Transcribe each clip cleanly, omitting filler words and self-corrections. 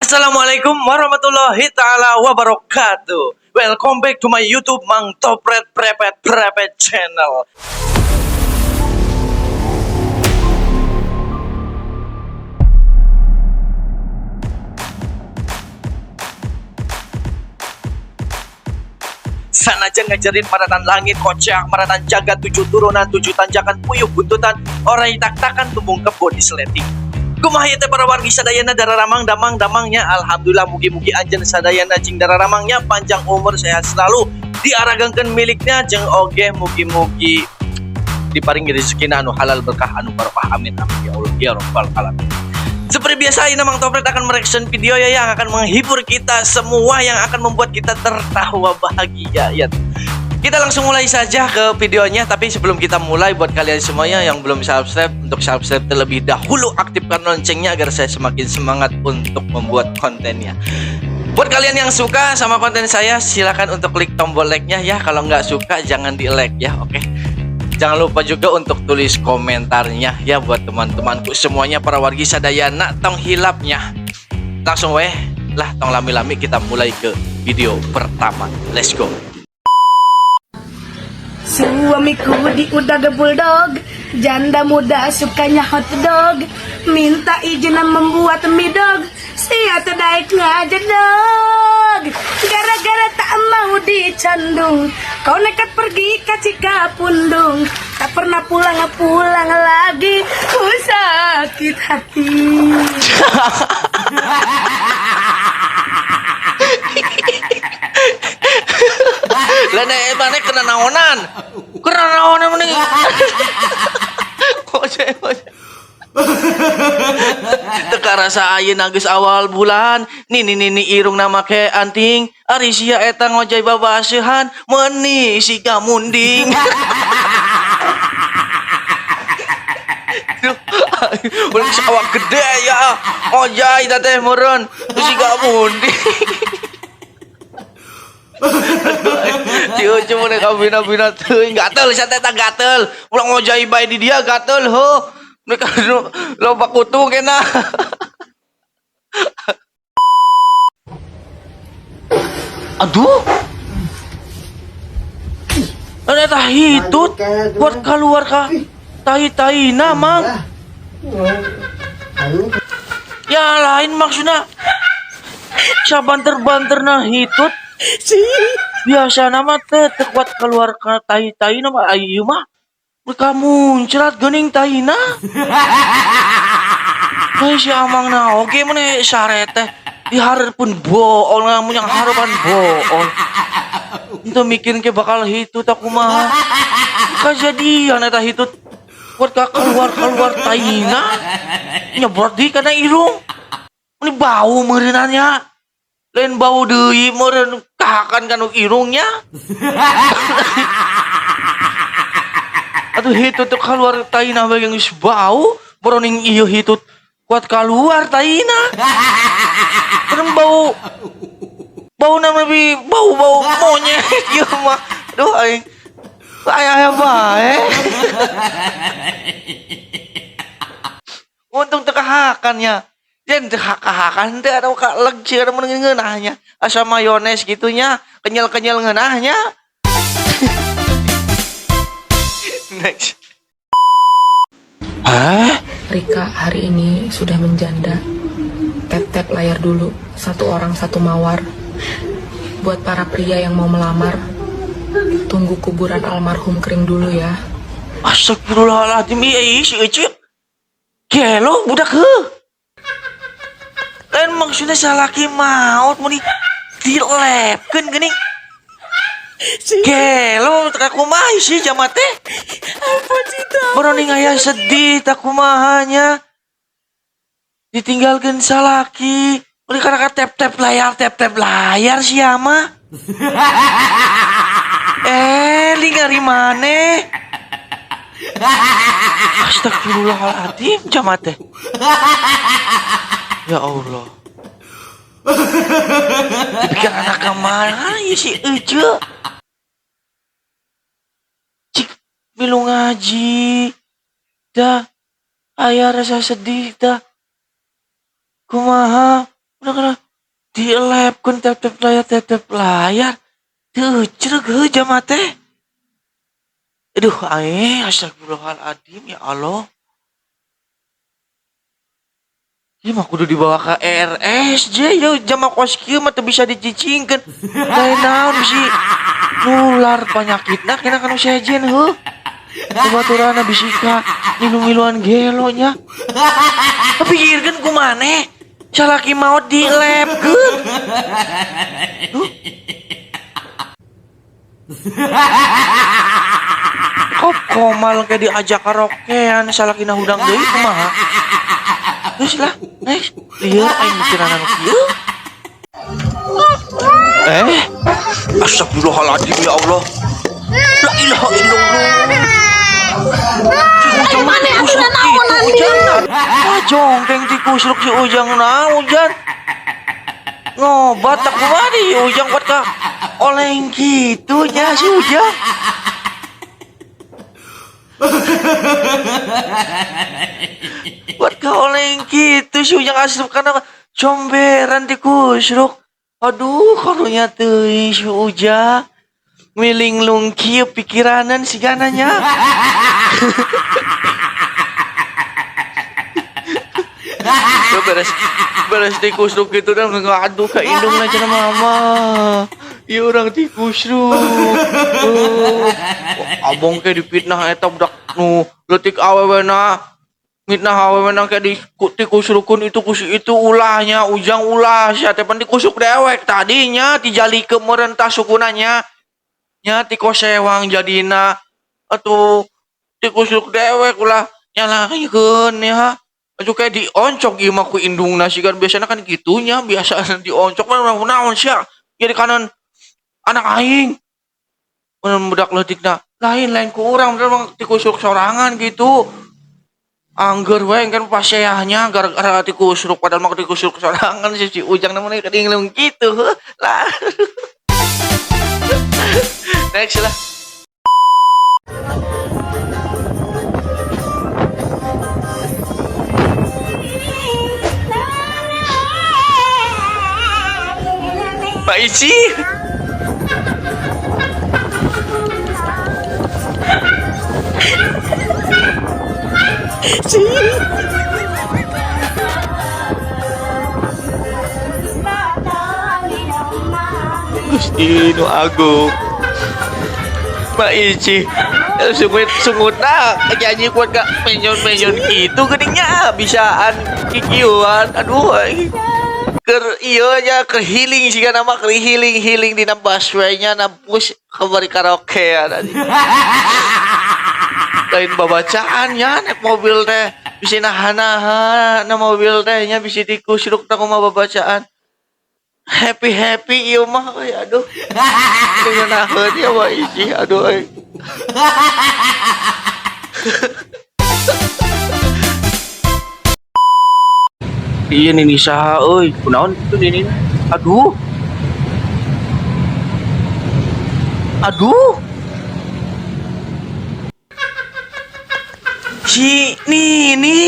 Assalamualaikum warahmatullahi taala wabarakatuh. Welcome back to my YouTube Mang Topret Prepet Prepet Channel. Sanajan ngajarin maratan langit kocak, maratan jagat tujuh turunan, tujuh tanjakan, puyuh buntutan, orai tak-takan tumbung kebo di seleting. Kumaha ieu teh para wargi sadayana, dararamang damang damangnya? Alhamdulillah, mugi-mugi anjeun sadayana cing dararamangnya, panjang umur, sehat selalu, diaragangkeun miliknya, jeung oge mugi-mugi diparingi rezekina anu halal, berkah, anu barokah. Amin amin ya Allah ya rabbal alamin. Seperti biasa, ini Mang Topret akan mereaction video ya yang akan menghibur kita semua, yang akan membuat kita tertawa bahagia ya. Kita langsung mulai saja ke videonya, tapi sebelum kita mulai, buat kalian semuanya yang belum subscribe, untuk subscribe terlebih dahulu, aktifkan loncengnya agar saya semakin semangat untuk membuat kontennya. Buat kalian yang suka sama konten saya, silakan untuk klik tombol like-nya ya. Kalau nggak suka, jangan di like ya, oke? Jangan lupa juga untuk tulis komentarnya ya buat teman-temanku semuanya, para wargi sadayana, tong hilapnya. Langsung weh lah, tong lami-lami, kita mulai ke video pertama. Let's go. Suamiku di udah bulldog, janda muda sukanya hotdog. Minta izin membuat mie dog, sia daek ngajedog. Gara-gara tak mau dicandung, kau nekat pergi ke Cikapundung. Tak pernah pulang-pulang lagi, ku sakit hati. Lah, nek mana kena naonan? Kena naonan mana? Ojek, ojek. Teka rasa ayeuna geus awal bulan, nini nini irungna make anting, ari sia eta ngojay babaseuhan, meuni siga munding. Ulah awak gede ya, ngojay teh meureun, siga munding. Cieu mun kabina-bina teuing gatel sia teh, gatel. Ulah ngojay bae di dia gatel heuh. Mereka loba kutu kena. Aduh. Ada tah hitut buat keluar ka tai-taina, Mang. Ya lain maksudnya. Sabanter-banterna hitut. Biasa nama teh teu kuat keluar ka tai-taina mah, ieu mah. Mereka muncrat geuning taina. Hei, si amang na oge mana sare teh dihareupeun bool, ngamun yang harapan bool. Itu mikir ke bakal hitut aku mah. Kejadian eta hitut kuat ka keluar keluar taina. Nyebrot di kana irung. Ini bau meureunannya. Lain bau deui meureun, kahakan kanu irungnya. Aduh, hitut tuh keluar taina bae geus bau, boroning ieu hitut kuat keluar taina. Kan bau bau nama lebih bau bau monyet ieu mah. Aduh, aing. Aya aya bae. Untung teu kahakan nya. Yen teu kahakan teh atau ka leg sih mun ngeunahnya. Asa mayones gitu nya, kenyal-kenyal ngeunahnya. Next. Hah? Rika hari ini sudah menjanda. Tap-tap layar dulu, satu orang satu mawar. Buat para pria yang mau melamar, tunggu kuburan almarhum kering dulu ya. Astagfirullahaladzim, iya iya si Ece. Gelo budak heuh. Lain maksudnya salaki maut mau di dilepkeun geuning. Gelo tak kumaha sih jama teh. Apa cita? Boroning aya sedih tak kumahanya. Ditinggalkeun salaki. Udah karena tap-tap layar, tap-tap layar siapa? Eh, lingari mana? Astagfirullahaladzim, jama teh. Ya Allah. Dipikir anak kemana ya si Ece? Cik, milu ngaji. Dah, aya rasa sedih dah. Kumaha? Udah kena. Dilepkeun tap-tap layar, tap-tap layar. Teu cereg heuh jama teh. Aduh aing, astagfirullahaladzim, ya Allah. Ieu mah kudu dibawa ke RSJ yeuh, jama kos kieu mah teu bisa dicicingkeun. Lain naon, bisi nular panyakitna kena ka nu sejen heuh. Babaturanna bisi ka ngilu-ngiluan gelo nya. Pikirkeun ku maneh, salaki maot dilepkeun. Duh. Kop komal ke diajak karaokean, salakina hudang deui kumaha? Geus lah, next. Lieur aing mikiran anu kieu. Eh, astagfirullahaladzim, ya Allah. La ilaha illallah. Si Ujang mah tikusruk kitu, Ujang. Ah, jongkeng tikusruk si Ujang naon, Ujang. Ngobat tak kumaha di Ujang buat ka oleng kitu nya si Ujang. Buat ka oleng kitu si Ujang asup kana comberan tikusruk. Aduh, karunya teuing si Ujang. Milinglung kieu pikiranan sigana nya. Ya beres beres tikusruk gitu dah ngadu ka indungna cenah, "Mama. Ieu urang tikusruk." Oh, abong ke dipitnah eta budak nu leutik awewena, mitnah awewena ke di tikusrukeun itu ku si itu, ulahnya Ujang, ulah sia teh, pan dikusuk dewek tadinya tijalikeun meureun tah sukuna nya nya tikosewang jadina atuh tikusuk dewek, ulah nyalahkeun ya. Atuh kayak dioncok ieu mah ku indungna sih kan, biasana kan kitunya, biasa dioncok mah, "Naon sia jadi kanan anak aing?" Mun budak leutikna lain lain ku urang mah tikusuk sorangan gitu. Angger we kan paseahnya gara-gara tikusruk, padahal mah tikusruk sorangan si, si Ujang namanya kedinglung gitu heuh lah. Next lah. Pak Ici. Gusti nu agung. Pak Ici sungut sungutna nyanyi kuat gak menyon-menyon gitu geningnya bisaan kikiuan. Aduh aing. Keur ieu nya, keur healing sih nama, keur healing healing dina busway nya, nampus kembali karaoke ya tadi. Lain babacaan ya, naik mobil teh bisa nahan-nahan na mobil teh nya, bisa tikusruk tak kumaha babacaan happy happy ieu mah euy. Aduh, ngeunaheun ya Pak Ici, aduh euy. Iya, nini saha euy? Kunaon kitu nini? Aduh. Aduh. Si Nini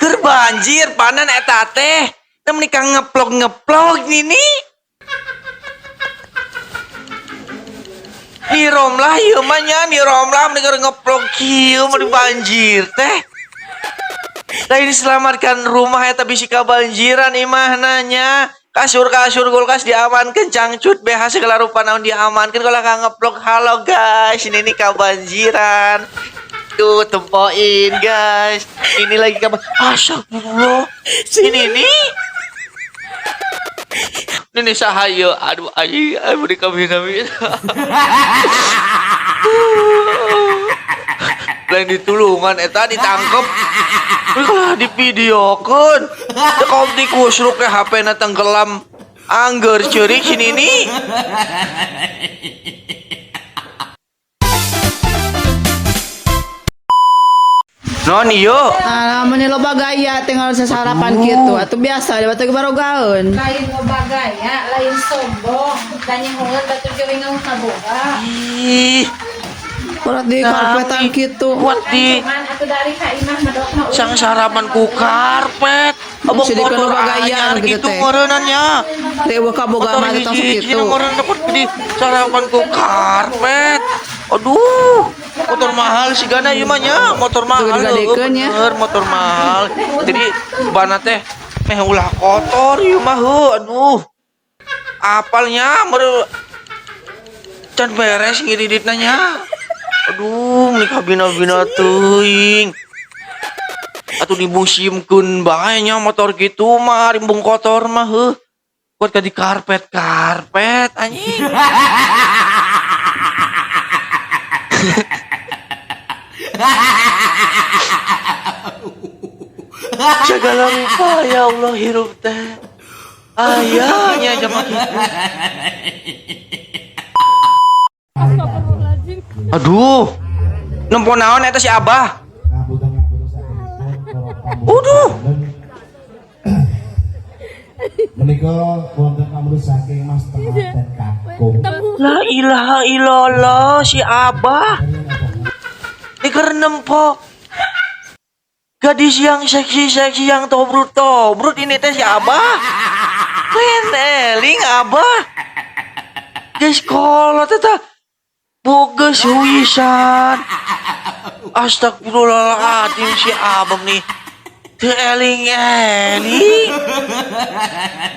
keur banjir panan eta teh. Teu meuni ngeplog-ngeplog Nini. Ni Romlah ieu mah nya, Ni Romlah meni keur ngeplog kieu mah di banjir teh. Lain selamatkan rumah eta, bisi kabanjiran imahna nya. Kasur-kasur, kulkas diamankan, cangcut, BH segala rupa naon diamankan, kalau nggak ngeplog, "Halo guys, ini nih kabanjiran." Tuh, tempoin guys. Ini lagi kabar. Astagfirullah. Ini nih. Ini saha? Aduh, aing aing beri kami kami. Lain ditulungan eta, ditangkep. Wih, kalah divideokeun. Teu kaum tikusruk ke HP-na tenggelam. Angger ceurik si Nini. Non ieu. Ah, mun loba gaya tinggal sasarapan kitu. Atuh biasa batu barogaeun. Lain loba gaya, lain sombong. Tanya batur ge wingang kaboga. Ih, Kurat di karpetan kitu. Kuat di Cuman atuh dari ka imah medok mah. Sang sarapan ku karpet. Abang Sidik motor nu bagaya anyar gitu gitu teh. meureunnan nya. Teh kaboga Motor mah teh hiji kitu. meureun dapat di sarapan ku karpet. Aduh, motor mahal sih gana ieu mah nya, motor mahal digadekeun nya. Bener, motor mahal. Jadi bana teh meh ulah kotor ieu mah heuh, aduh. Apalnya meureun can beres ngiriditna nya. Aduh, meuni kabina-bina teuing. Atuh dimusimkeun bae nya motor kitu mah, rimbung kotor mah heuh. Kuat ka di karpet-karpet anjing. Segala rupa ya Allah hirup teh. Ayahnya zaman kitu. Aduh. Nempo naon eta si Abah? Aduh. Menika wonten pamrih saking Mas Temanten Kakung. La ilaha illallah si Abah. Ini keur nempo gadis yang seksi-seksi yang tobrut-tobrut ini teh si Abah. Lain eling Abah. Geus kolot eta. Boges huisan. Astagfirullahaladzim si Abah nih. Teu eling-eling.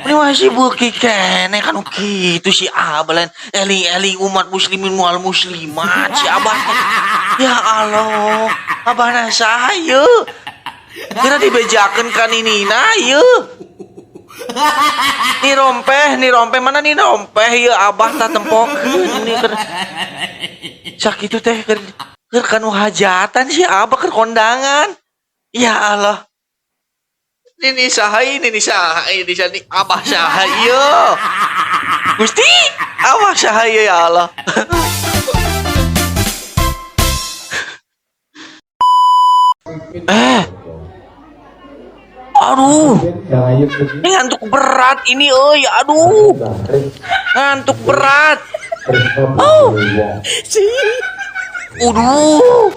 Ini masih beuki keneh kan kitu si Abah lain eling-eling umat muslimin wal muslimat si Abah. Ya Allah, Abah na saha ieu? Kira dibejakeun ka ninina ieu. Nih rompeh mana nih rompeh ieu Abah tah tempokeun ini keur sakitu teh keur keur kanu hajatan si Abah keur kondangan. Ya Allah. Nini saha ieu, nini saha ieu, nini saha Abah saha ieu. Gusti, Abah saha ieu ya Allah. Eh. Aduh. Ini ngantuk berat ini euy, aduh. Ngantuk berat. Oh. Aduh.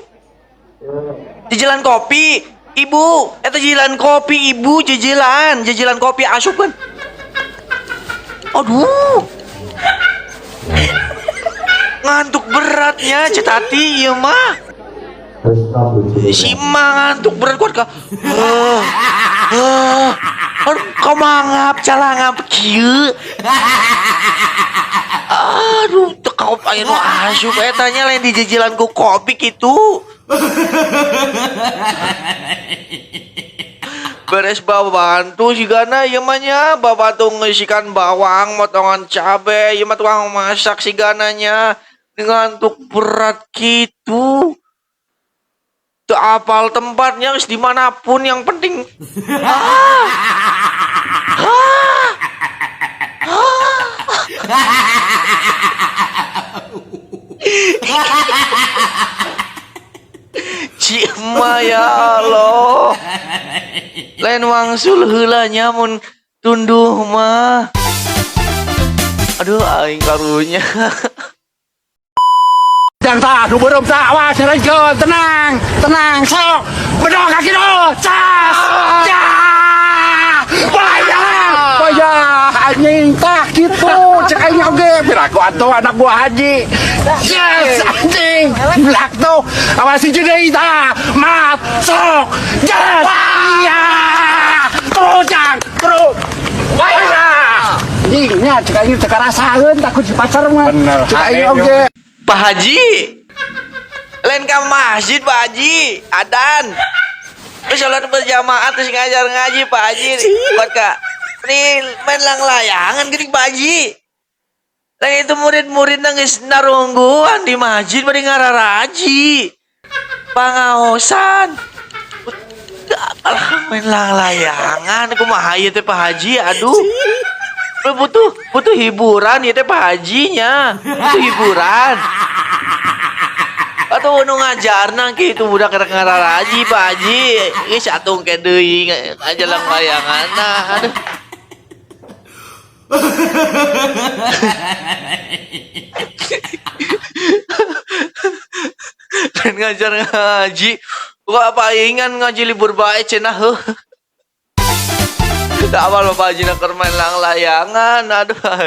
Jajalan kopi, ibu. Eta jajalan kopi, ibu, jajalan, jajalan kopi asupkeun. Aduh. Ngantuk beratnya Ceu Tati ieu mah. Si emak ngantuk berat kuat ka. Aduh, kau mangap calangap kieu. Aduh, teu kau aya nu asup eta nya lain di jajalan ku kopi kitu. Beres babantu sigana ieu mah nya, babantu ngeusikan bawang, motongan cabe, ieu mah tukang masak sigana nya. Ngantuk berat kitu. Teu apal tempatnya geus dimanapun yang penting. Ah. Ah. Ah. Cima ya Allah. Lain wangsul heula nya mun tunduh mah. Aduh aing karunya. Jang tah, nu beureum tah, awas nyerengkeun, tenang, tenang, sok. Bedog kaki do, cas. Cah. Bayar, bayar anjing tah kitu, cek aing oge, piraku atuh anak buah haji. Yes, anjing. Belak tuh. Awas hiji deui tah. Mat, sok. Yes. Iya. Terus jang, terus. Bayar. Anjing nya cek aing teu karasaeun takut di pasar mah. Cek aing oge. Pak Haji, lain ke masjid Pak Haji, adan. Terus sholat berjamaah terus ngajar ngaji Pak Haji. Buat kak, ini main lang layangan gini Pak Haji. Lain itu murid-murid nangis narungguan di masjid pada ngararaji. Pangaosan. Alah main lang layangan, kumaha ieu teh Pak Haji, aduh. Butuh butuh hiburan ya teh Pak Hajinya, butuh hiburan. Atau nu ngajarna kitu budak keur ngararaji Pak Haji. Geus atuh ke deui aja lang layangan nah, aduh. Kan ngajar ngaji, kok apa ingan ngaji libur bae cenah heuh. Da awal Bapak Haji keur main layang-layangan, aduh.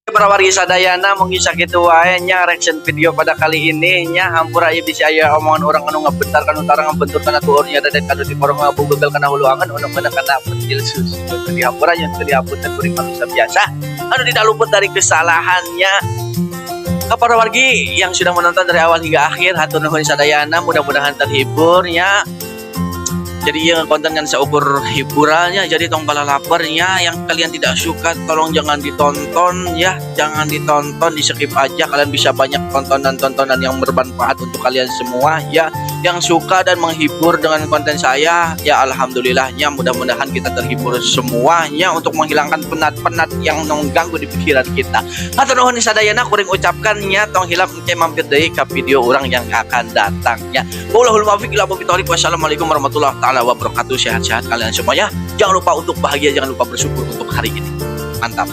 Para wargi sadayana, mungkin sakitu wae nya reaction video pada kali ini nya. Hampura ieu bisi aya omongan urang anu ngabentar kanu tara, ngabentur kana tuur nya, dadet kanu diporong, ngabugegel kana hulu angan, anu kana kana pentil susu. Dihampura nya, teu dihapunten, kuring manusia biasa anu tidak luput dari kesalahannya. Kepada wargi yang sudah menonton dari awal hingga akhir, hatur nuhun sadayana, mudah-mudahan terhibur ya. Jadi ya konten kan seukur hiburannya, jadi tong lapar ya. Yang kalian tidak suka tolong jangan ditonton ya, jangan ditonton, di skip aja. Kalian bisa banyak tontonan-tontonan yang bermanfaat untuk kalian semua ya. Yang suka dan menghibur dengan konten saya ya, alhamdulillahnya, mudah-mudahan kita terhibur semuanya untuk menghilangkan penat-penat yang mengganggu di pikiran kita. Hatur nuhun sadayana kuring ucapkan nya. Tong hilap engke mampir deui ka video urang yang akan datang ya. Wallahul muwaffiq ila aqwamit. Wassalamualaikum warahmatullahi taala wabarakatuh. Sehat-sehat kalian semuanya. Jangan lupa untuk bahagia, jangan lupa bersyukur untuk hari ini. Mantap.